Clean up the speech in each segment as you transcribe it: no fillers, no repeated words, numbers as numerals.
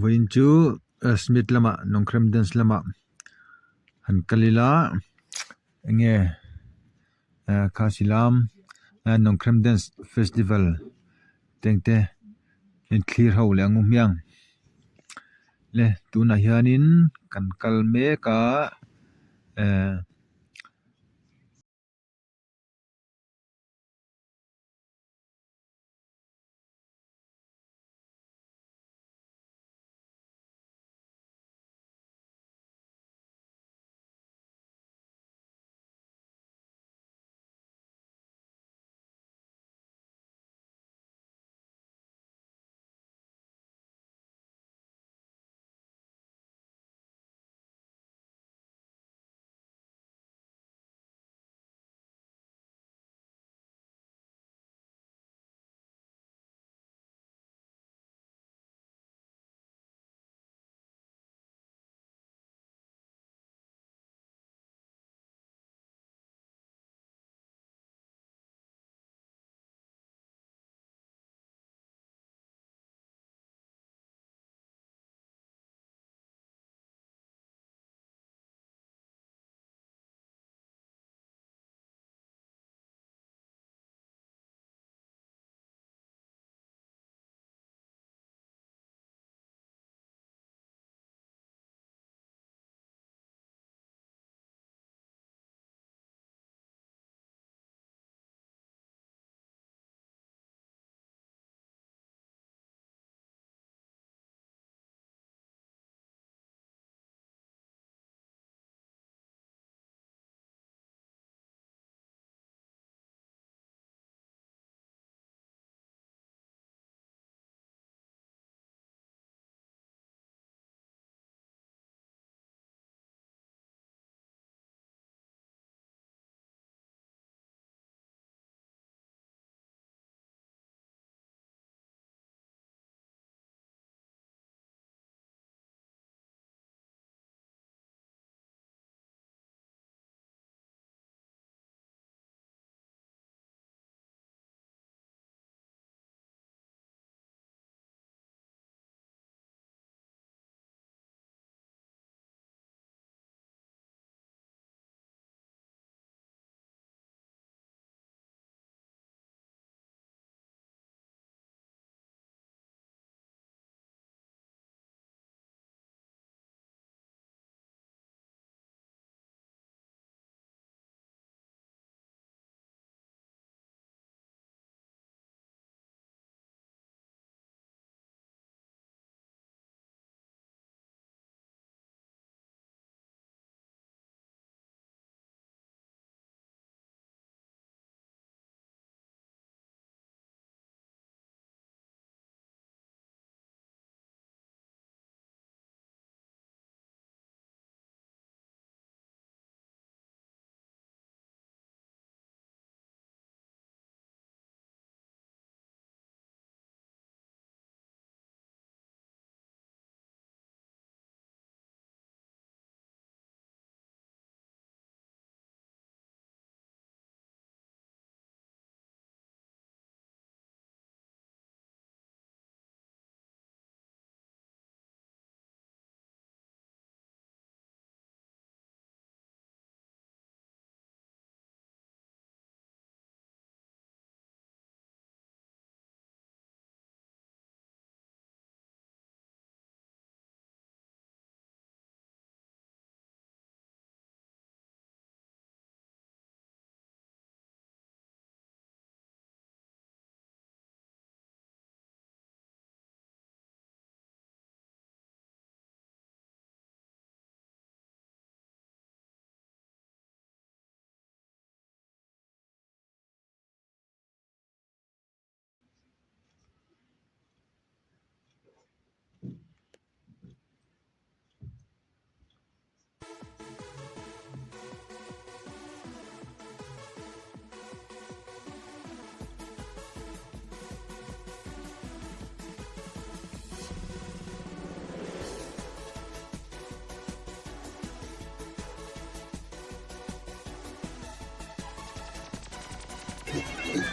Vawiin chu Smith lamah Nongkrem dance lamah han kal ila enge Khasi lam Nongkrem dance festival teng te thlir ho leh ang u hmiang. Le tunah hianin kan kal mek a ehh.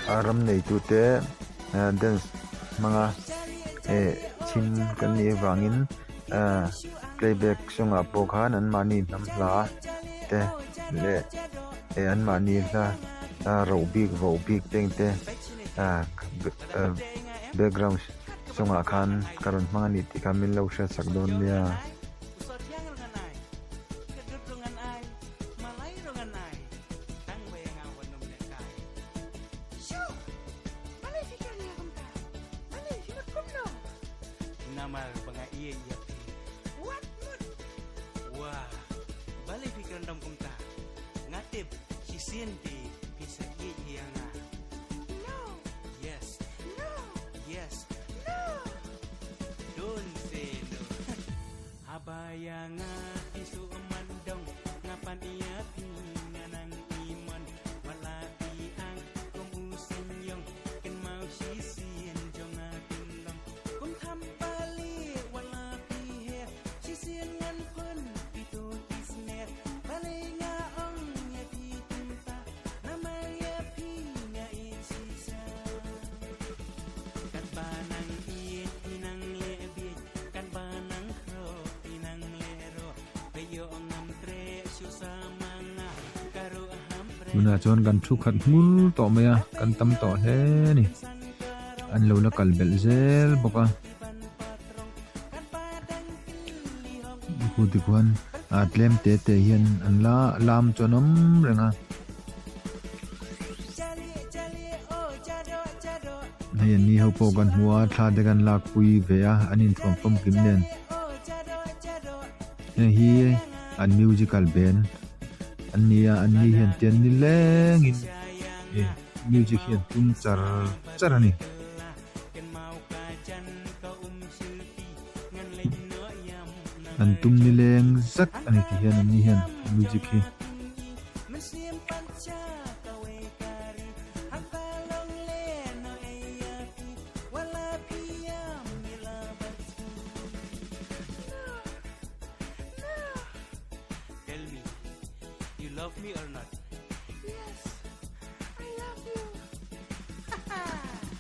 A ram neitute dance hmanga eh. Chin kan nih avangin ah playback song ah pawh khan an mahni hnam hla te leh eh an mahni hla ah roh bik voh bik te ang te ah background song ah khan ka rawn hmang a ni tih kha min lo hriat sak dawn nia. Tunah chuan kan thu khat hmur tawh mai a kan tam tawh hle a ni an lo la kal belh zel bawk a khu tikhuan ah tlem te te hian an la lam chu an awm reng a. Hei an ni ho pawh kan hmu a thla te kan lak pui ve a an inthuam famkim nen heng hi an musical band an ni a an ni hian tian nilengin ih music hi an tum char char a ni. An tum nileng zet a ni ti hian an ni hian music hi.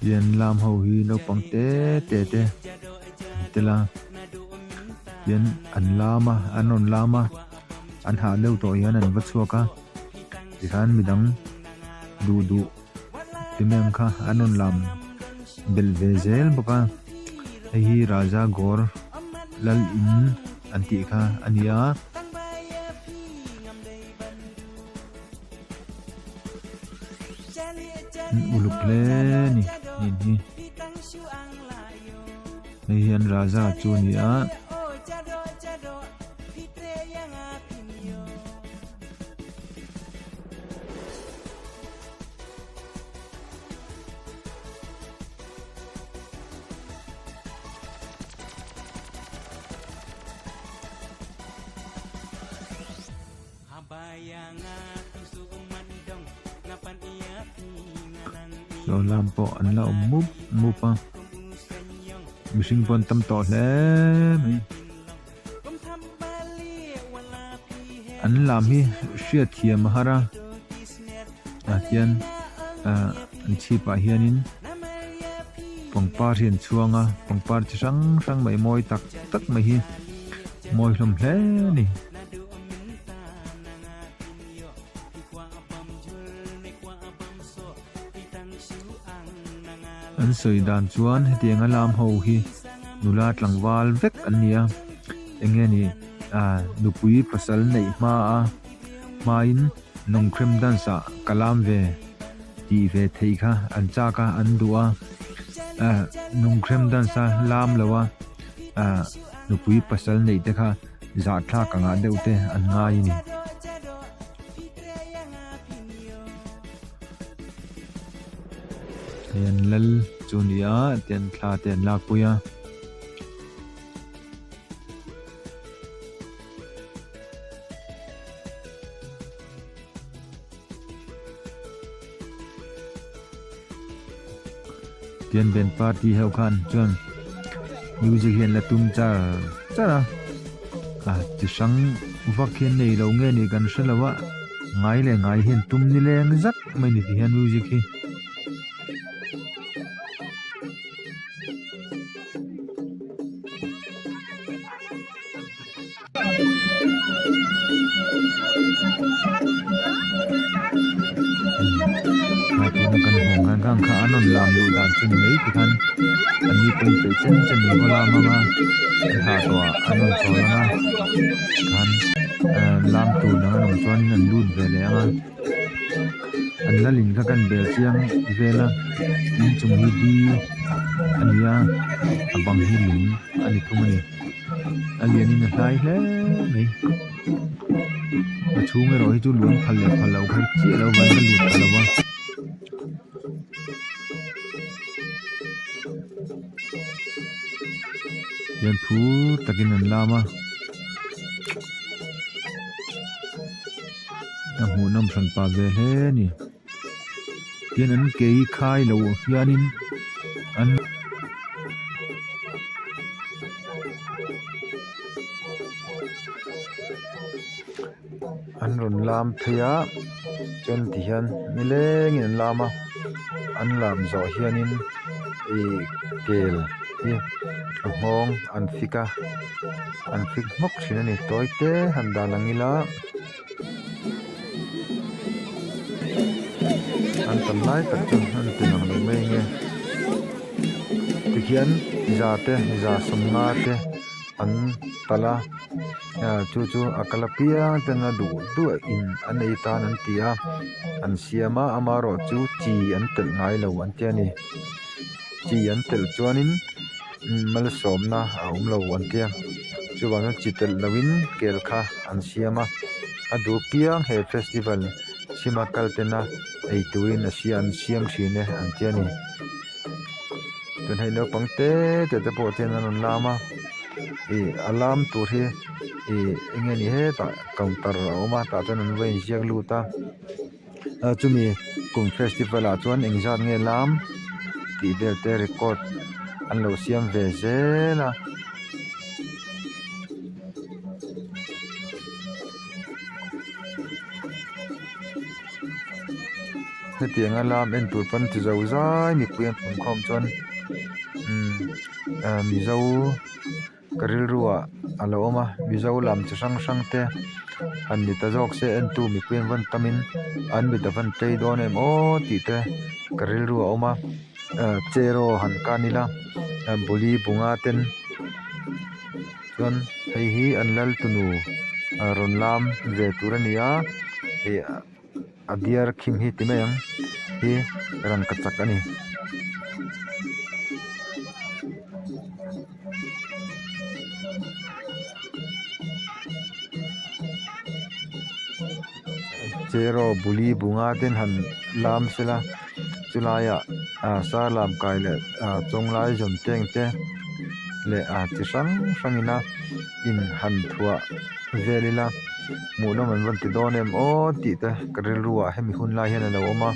Tian lam ho hi naupang te te te an tel a tian an lam a an rawn lam a an hah deuh tawh hian an va chhuak a tikhan midang duh duh ti mai ang kha an rawn lam belh ve zel bawk a hei hi Raja Gor lal in an tih kha a ni a. An uluk hle a ni nin hi hei hian Raja chu a ni a. Saw lam pawh an la awm mup mup a mihring pawh an tam tawh hle mai an lam hi hriat thiam a har a tah hian ah an chhip ah hianin pangpar hi an chhuang a pangpar chi hrang hrang mai mawi tak tak mai hi mawi hlawm hle a ni. An sawi dan chuan hetianga lam ho hi nula tlangval vek an ni a eng nge ni ah nupui pasal neih hma a hmain Nongkrem dance ah ka lam ve tih ve theih kha an chak a an duh a ah Nongkrem dance a lam lo a ah nupui pasal neih te kha zahthlak angah deuh te an ngai a ni. Hei an lal chu a ni a tian thla te an lakpui a. Tian band party ho khan chuan music hi an la tum char char a ah chi hrang vak hi an nei lo nge ni kan hre lo a ngai leh ngai hian tum ni leng zak mai ni ti hian music hi. Kha tuna kan hmuh ang khan khang kha an rawn lam luh dan chu ni mai tikhan an ni pawhin peih chen chen an va lam ang a, an hah tawh ah an rawn chawl ang a tikhan lam tur dang an awm chuanin an lut ve leh ang a. An lalin kha kan bel chiang vel a inchung hi di a ni a a bang hi lung a ni thung a ni a lianin a hlai hle mai a chhung erawh hi chu luan phal leh phal loh kher chiah lo vang ka lut ta lo va. Hian phur takin an lam a. A hmuhnawm hran pah ve hle a ni tin an ke hi khai loh hianin an an rawn lam phei a chuan ti hian nilengin an lam a an lam zawh hianin ih kel hi a nghawng an fik a an fik hmawk thin a ni tawi te han dan ang ila. An tam lai tak chu an ti lang lo mai nge tikhian za te za sawmnga te an talh a ah chu chu a kal apiang ten a duh duh in an ei tan an ti a an siam a amaherawhchu chi an telh ngai lo an tia ni chi an telh chuanin malsawmna a awm lo an tia chuvang chuan chi telh lohin kel kha an siam a a duh piang he festival chhima kal tena ei turin a sia an siam thin e an tia ni chuan hei naupang te te te pawh chuan an rawn lam a ih a lam tur hi ih eng nge ni hetah counter a awm a tah chuan an va inziak lut a. Chumi kum festival ah chuan engzat nge lam tih vel te record an lo siam ve zel a. Hetiang a lam en tur pawn ti zo zai mipui an pung khawm chuan umm mizo. Ka rilru ah a lo awm a mizo lam chi hrang hrang te han ni ta zawk se entu mipui an vawn tam in an mit a vawn tlei dawn em aw tih te ka rilru ah a awm a cheraw han kan ila buli bunga ten chuan hei hi an lal tunu rawn lam ve tur a ni a ih a biar khim hi ti mai ang hi rangkachak a ni. Cheraw buli bunga ten han lam sela chulaiah ah sar lam kai leh ah chawnglai zawn teng te leh ah chi hrang hrang ina in han thuah vel ila hmuhnawm an rawn ti dawn em aw tih te ka rilru ah hemi hun lai hian alo awm a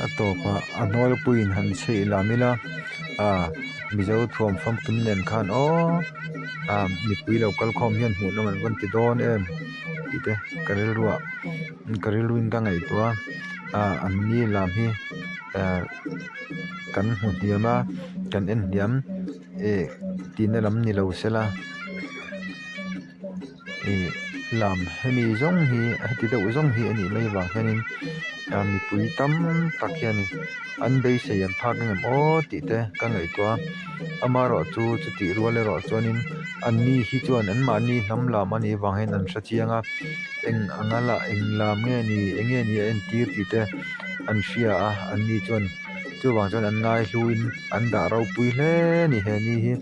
a tawpah a hnawlpuiin han chheih lam ila ah mizo thuam famkim nen khan aw ah mipui lo kal khawm hian hmuhnawm an rawn ti dawn em tih te ka rilru ah ka rilru in ka ngaihtuah a ah an ni lam hi ah kan hmu hniam a kan en hniam. Ih tihna lam ni lo sela ih lam hemi zawng hi heti deuh zawng hi a nih mai avang hianin ah mipui tam tak hianin an beisei an phak angem aw tih te ka ngaihtuah a amaherawh chu chutih rual erawh chuanin an ni hi chuan anmahni hnam lam a nih avang hian an hre chiang a eng anga lah eng lam nge ni eng nge ni a entir tih te an hria a an ni chuan. Chuvang chuan an ngaihluin an dah ropui hle a ni he ni hi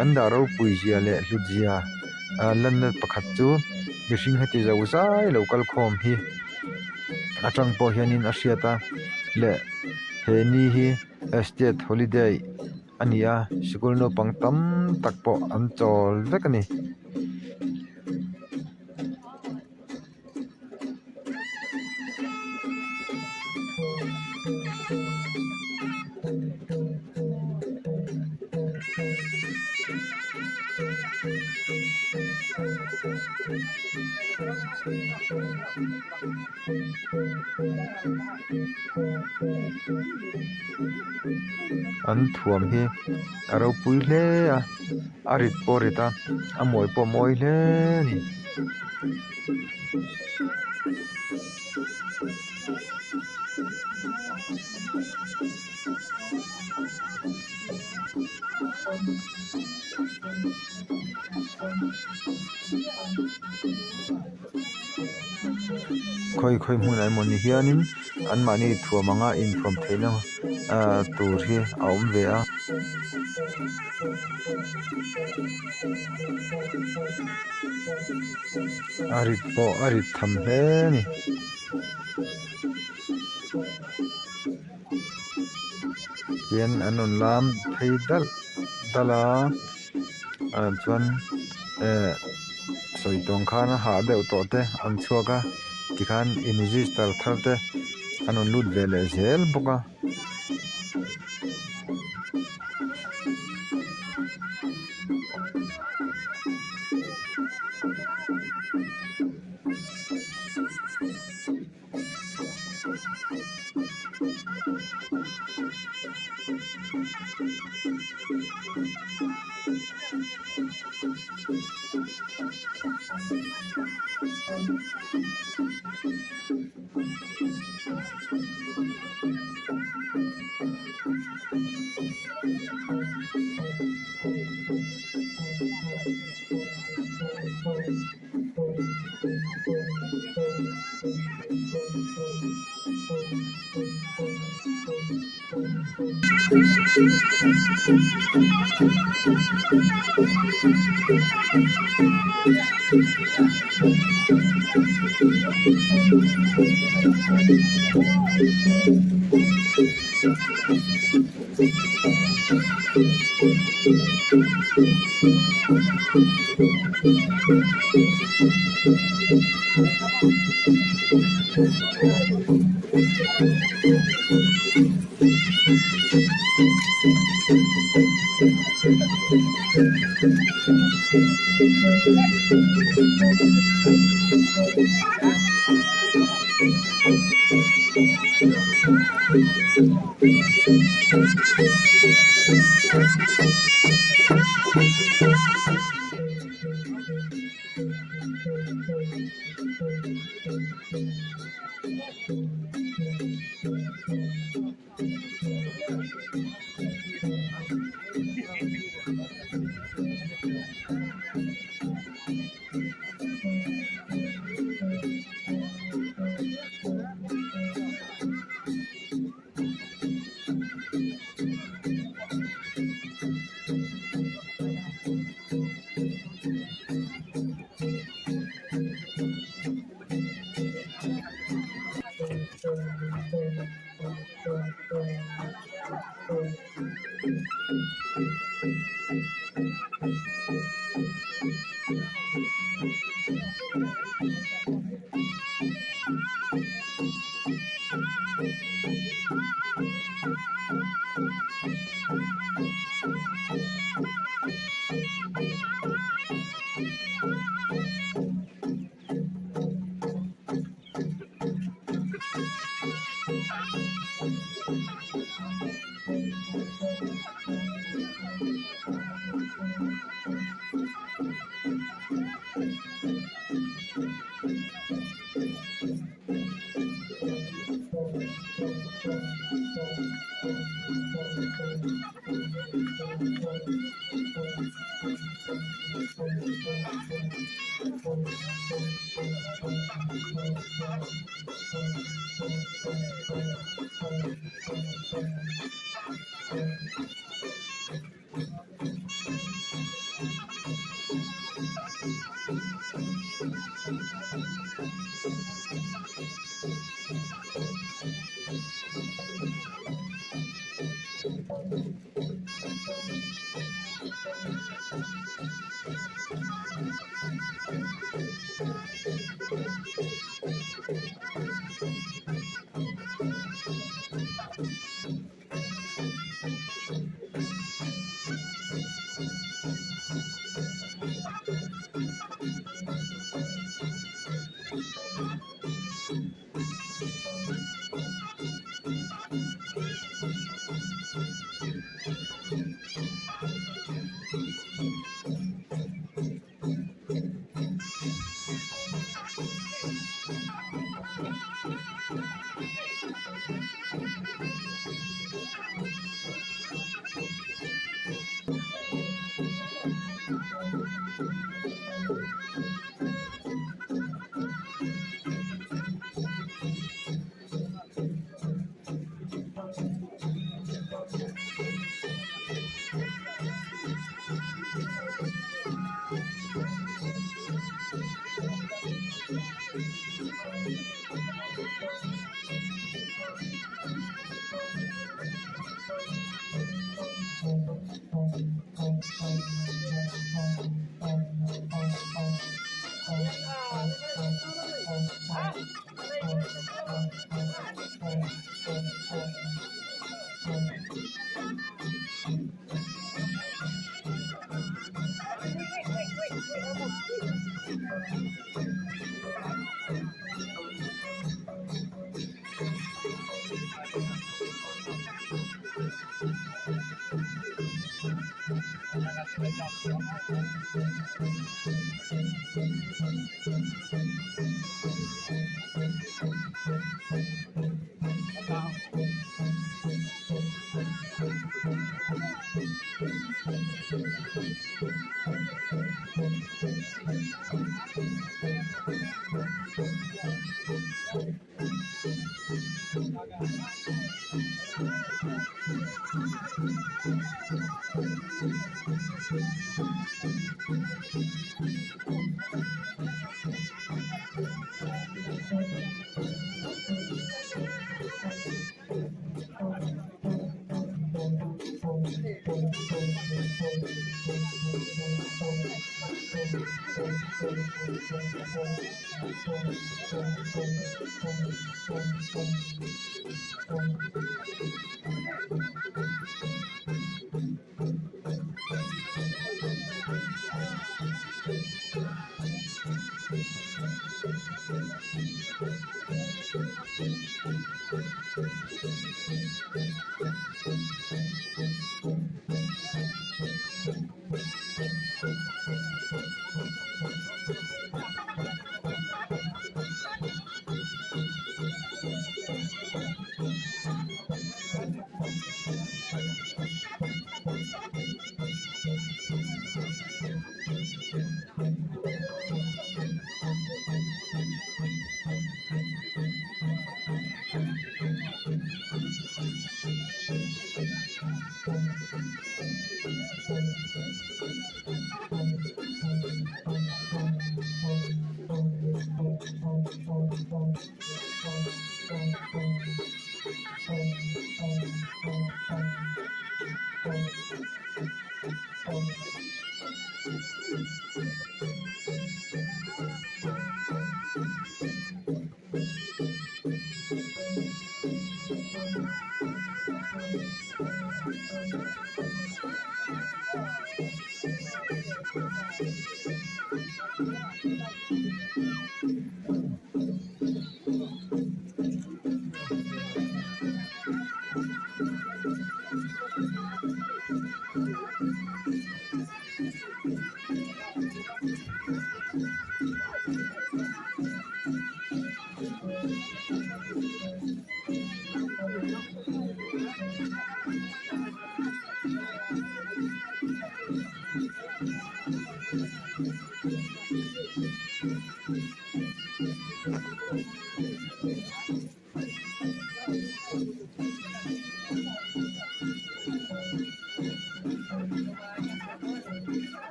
an dah ropui zia leh hlut zia ah lanna pakhat chu mihring heti zo zai lo kal khawm hi atang pawh hianin a hriat a leh he ni hi state holiday a ni a sikul naupang tam tak pawh an chawl vek a ni. An thuam hi a ropui hle a, a rit pawh a rit a, a mawi pawh a mawi hle a ni. Khawi khawi hmunah emaw ni hianin anmahni thuam anga inthuam theihna ahh tur hi a awm ve a. A rit pawh a rit tham hle a ni. Tihian an rawn lam phei dalh dalh a ah chuan eh sawi tawng khan a hah deuh tawh te an chhuak a tikhan in register thar te an rawn lut ve leh zel bawk a.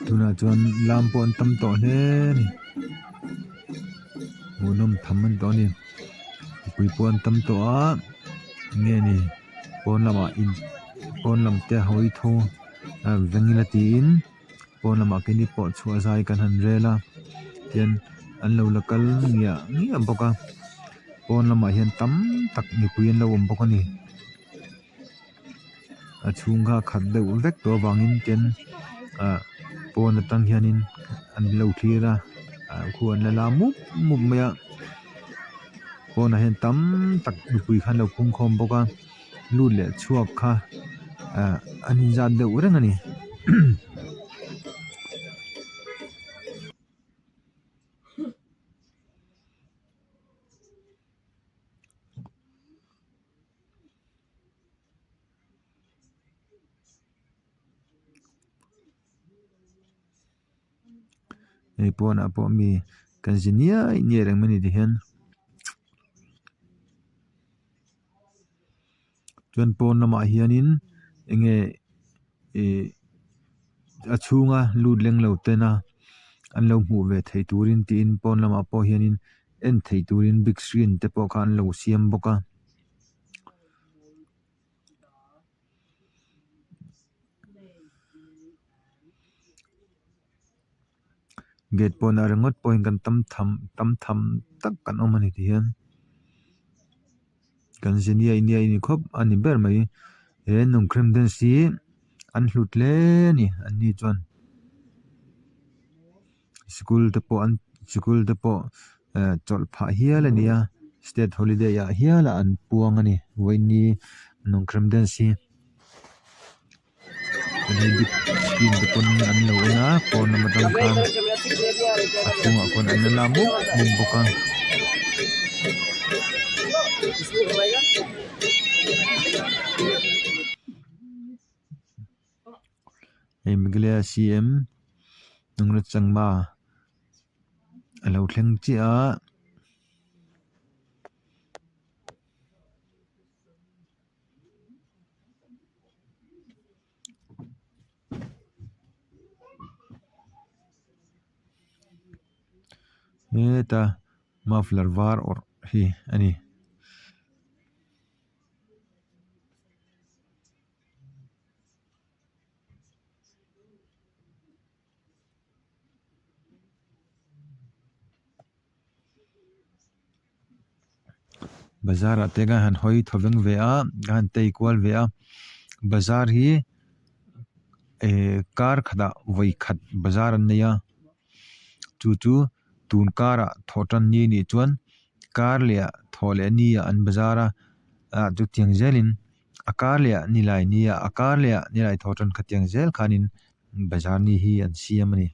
Tunah chuan lam pawh an tam tawh hle a ni hmuhnawm tham a ni tawh a ni mipui pawh an tam tawh a enge ni pawn lamah in pawn lam te a hawi tho a veng ila tiin pawn lamah keini pawh chhuah zai kan han rel a tian an lo la kal ngiah ngiah bawk a pawn lamah hian tam tak mipui an lo awm bawk a ni. A chhung kha a khat deuh vek tawh avangin ten ah pawn atang hianin an lo thlir a ah khu an la la mup mup mai a. Pawnah hian tam tak mipui kha an lo pung khawm bawk a lut leh chhuak kha ah an inzat deuh reng a ni. Hei pawnah pawh mi kan zi niai niai reng mai a ni tihian chuan pawn lamah hianin enge ih a chhunga lut leng lo tena an lo hmuh ve theih turin tiin pawn lamah pawh hianin en theih turin big screen te pawh kha an lo siam bawk a. Gate pawnah ringawt pawhin kan tam tham tam tham tak kan awm a ni ti hian kan zi niai niai ni khawp a ni ber mai he nungkhrem dance hi an hlut hle a ni an ni chuan sikul te pawh an sikul te pawh eh chawlh phah hial a ni a state holiday ah hial an puang a ni vawiini nungkhrem dance hi. Hei big screen te pawn an lo en a pawn lam atang khan a chhungah khawn an la la mup mup bawk a. Hei Meghalaya CM Nungraj Changma a lo thleng chiah a. Heta muffler var awrh hi a ni. Bazar ah te khan han hawi thaw veng ve a ka han tei kual ve a bazar hi eh kar khatah vawi khat bazar an nei a chu chu tun karah thawh tan ni anih chuan kar leh ah thawh leh ni ah an bazar a ah chutiang zelin a kar leh ah nilai ni ah a kar leh ah nilai thawh tan khatiang zel khanin bazar ni hi an siam a ni.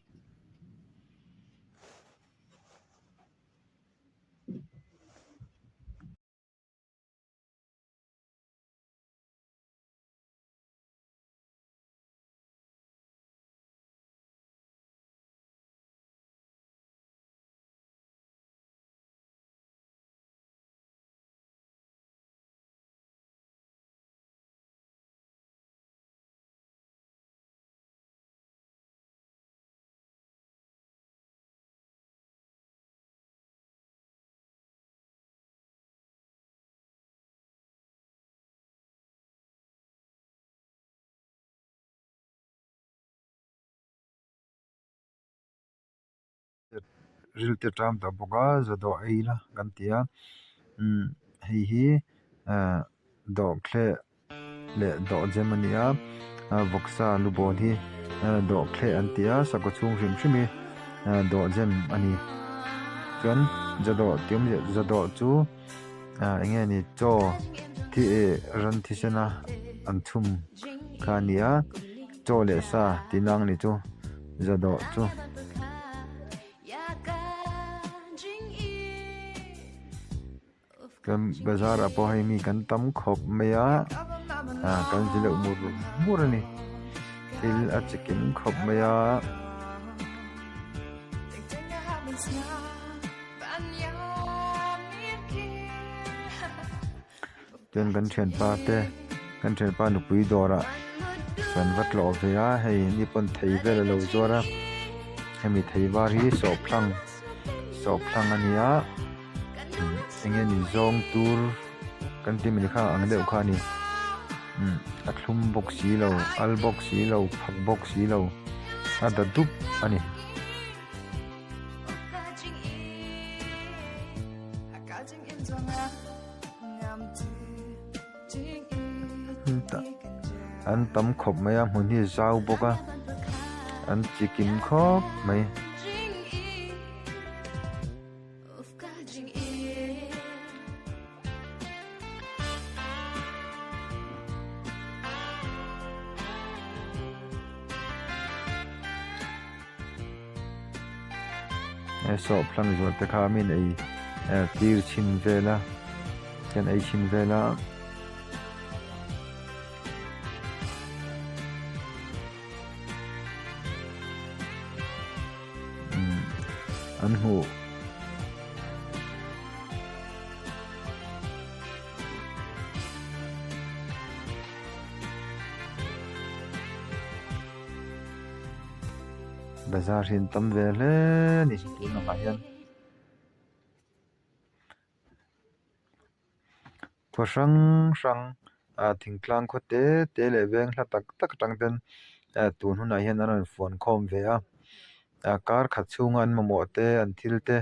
Ril te ṭam tawh bawk a zawdawh ei ila kan ti a umm hei hi ah dawhthleh leh dawhjem a ni a vawksa lu bawl hi dawhthleh an ti a sakhaw chhung hrim hrim hi dawhjem a ni chuan zawdawh tih awmzia zawdawh chu eng nge ni chaw thi eh ran thisen a an chhum kha a ni a chaw leh sa tih nang a ni chu zawdawh chu. Kan bazar ah pawh hei mi kan tam khawp mai a ah kan zi deuh mur mur a ni thil a chikim khawp mai a. Chuan kan thianpa te kan thianpa nupui dawrah kan va tlawh ve a hei ni pawn thei vel a lo zuar a hemi thei var hi sawhphlang sawhphlang a ni a. Eng nge ni zawng tur kan tih mai kha ang deuh kha a ni umm a thlum bawk si lo al bawk si lo phak bawk si lo a da dup a ni. An tam khawp mai a hmun hi zau bawk a an chikim khawp mai. Sawhphlang zawh te kha min ei tir chhin vel a kan ei chhin vel a. An hmuh. Bazar hi an tam ve hle a ni tun angah hian khaw hrang hrang ah thingtlang khaw te te leh veng hla tak tak atang ten tun hunah hian an rawn fuan khawm ve a ah kar khat chhunga an mamawh te an thil te.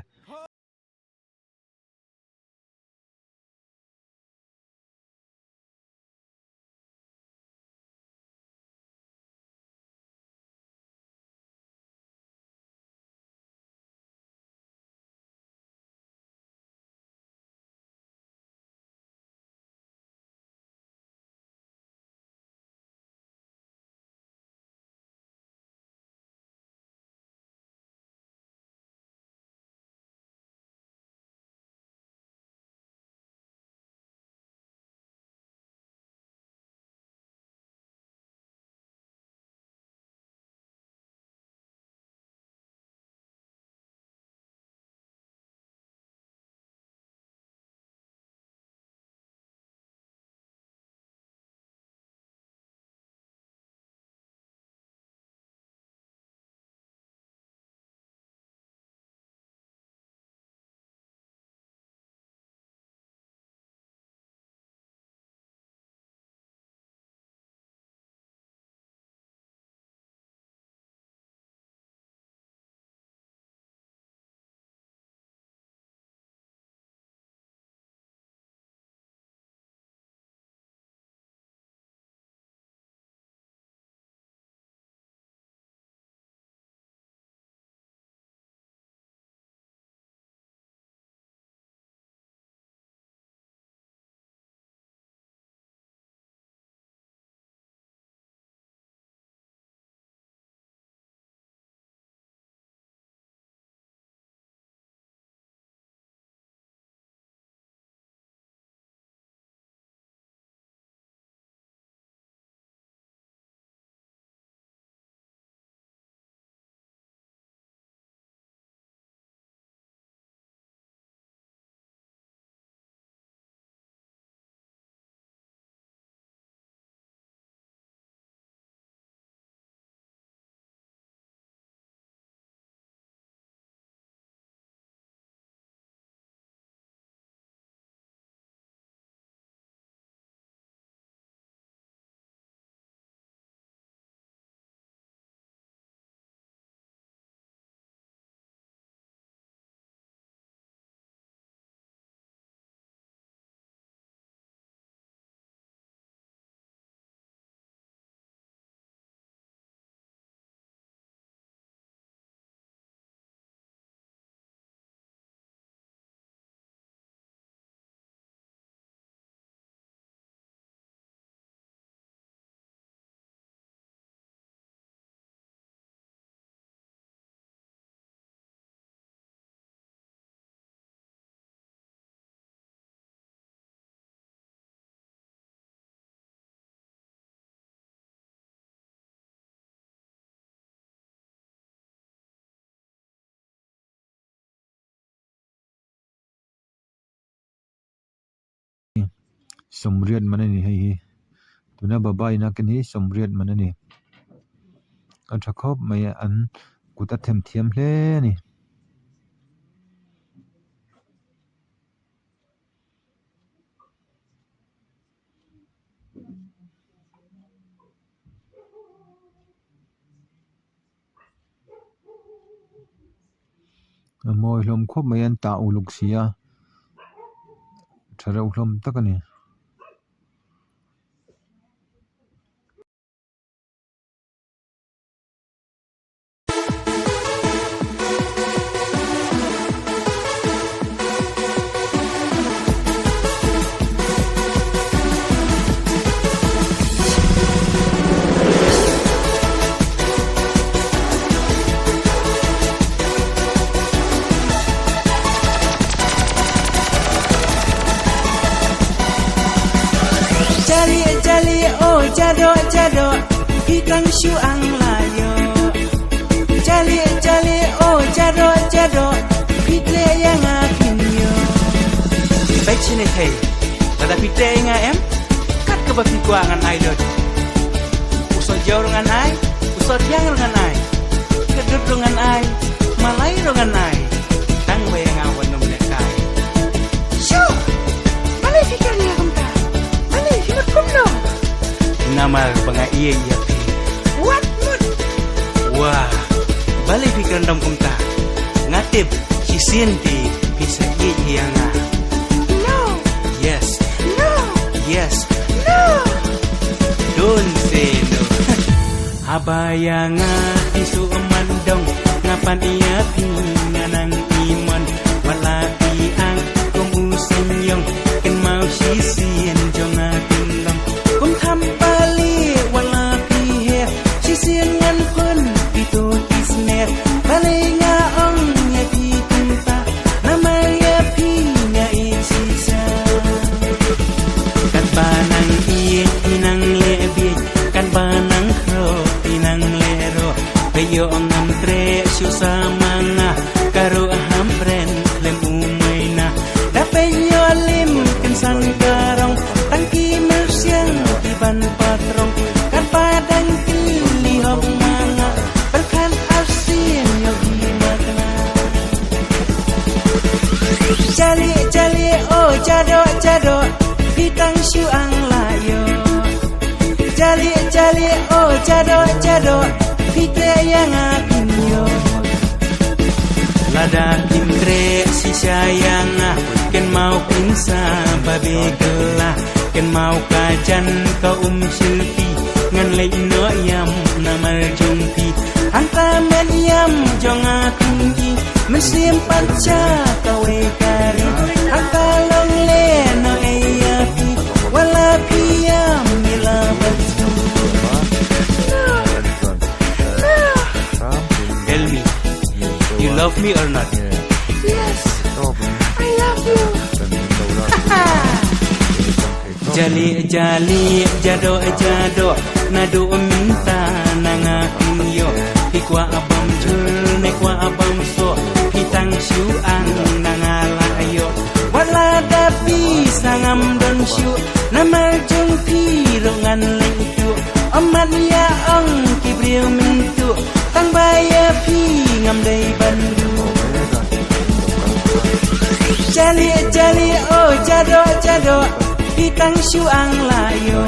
Sawmriat man a ni hei hi tuna baba in a ken hi sawmriat man a ni a tha khawp mai a an kut a them thiam hle a ni. A mawi hlawm khawp mai a an tah uluk si a tha reuh hlawm tak a ni. Jado jado Pitang shu ang layo Jali jali oh jado jado Pitle yang apinyo Baik sini thei. Pada pite nga em. Kat ke ba pikwa ngan ai dot. Usot jauh dengan ai, usot yang dengan ai. Kedut dengan ai, malai dengan ai. Tang bayang awan nom lekai. Sure Malay fikir niya kumta Malay himot kumno Namar banga iya iya pi. What mood Wah, balik fikir dom kumta. Ngatip sisin ti bisa iya iya nga. No Yes, No yes. No Don't say no. Abayanga isu emandong ngapan iya pinganang iman wala ang kum usenyong ken mau sisien jonga tinglong kum tham bali wala pi he sisien ngan pun pitu kisner bali nga ong ya pi tumpa nama ya pi nga isisa กันบานังเอียที่นังเลเบียกันบานังโครที่นังเลโรไปโยงำเตรชิวสามังนะการุหัมเบรนเลมอูไมนะดาไปโยลิมกันสังการองตั้งกีมเสียงที่บันปะตรงกันปาดังกิลีหอกมังะประคันอาเซียนโยกีมากนา Jali jali oh jado jado Pitang shu ang layo Jali jali oh jado jado Pitre yang apinyo Lada kimtre si sayanga ken mau pinsa babe gela ken mau kajan ka um silpi ngan lei no yam namal jungpi Anta men yam jonga tinggi Mesim panca kawe kari Anta long le no eyapi Wala piyam mila batu Tell me, you love me or not? Yes I love you Jali jali jado jado nadu minta nanga yo Pikwa abam jul nekwa abam so pitang siu ang nanga layo Wala dapi sangam don syu Namal jung pi rongan leng tu Omat ya ong kibriu mintu Tang baya pi ngam dei bandu Jali jali oh jado jado Pitang syu ang layo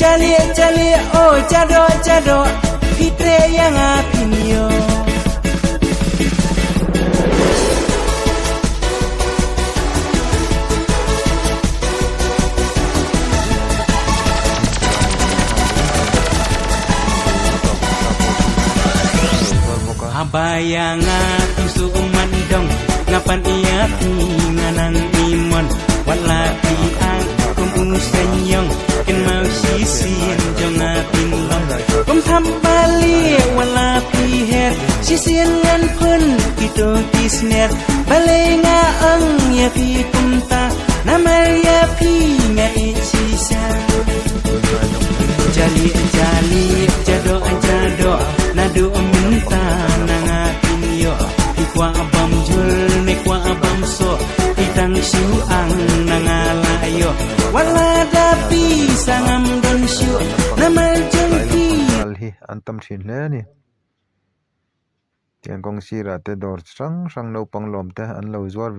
Jali jali oh jado jado Pitre yang apinyo Abayanga isu umandong ngapan iya nganang imon wala pi ang kum usenyong ken mau sisien jonga pinlong Kum tham bali wala pi her Sisien ngan pun kito kisner Bale nga ang ya pi kumta Namal ya pi nga ichisa Jali jali jado jado nadu minta nanga yo Ikwa abam jul nekwa abam so itang siu ang nanga layo Wala dapi sangam don syu Namal jung pi kal hi an tam thin hle a ni tiang kawng sirah te dawr chi hrang hrang naupang lawm te an lo zuar.